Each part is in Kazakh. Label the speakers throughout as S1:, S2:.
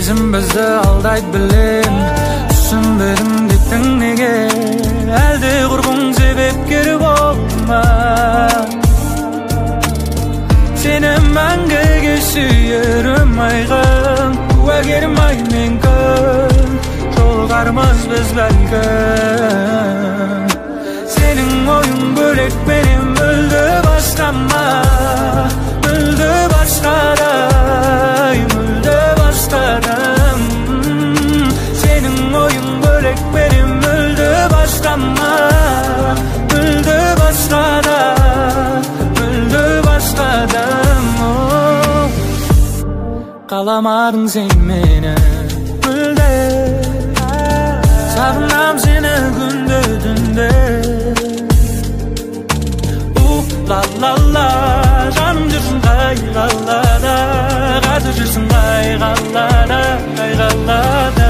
S1: Сезім бізді алдайды білем. Түсінбедім дедің неге? Әлде құрбың себепкер болды ма? Сені мәңгіге сүйерім айқын, куәгерім ай мен күн, жолығармыз біз бәлкім. Сенің ойың бөлек менен мүлде басқа ма? Мүлде басқадай, мүлде басқадан. Сенің ойың бөлек менен мүлде басқа ма? Мүлде басқада, мүлде басқадан. Қаламадың сен мені мүлде, сағынам сені күнде түнде. Ла ла ла, жаным жүрсің қай қалада, қазір жүрсің қай қалада, қай қалада.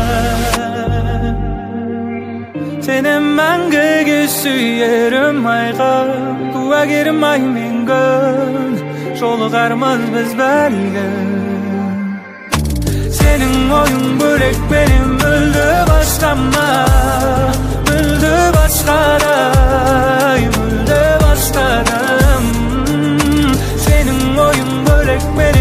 S1: Сені мәңгіге сүйерім айқын, куәгерім ай мен күн, жолығармыз біз бәлкім. Сенің ойың бөлек менен мүлде басқа ма? Мүлде басқадай, мүлде басқадан. Сенің ойың бөлек менен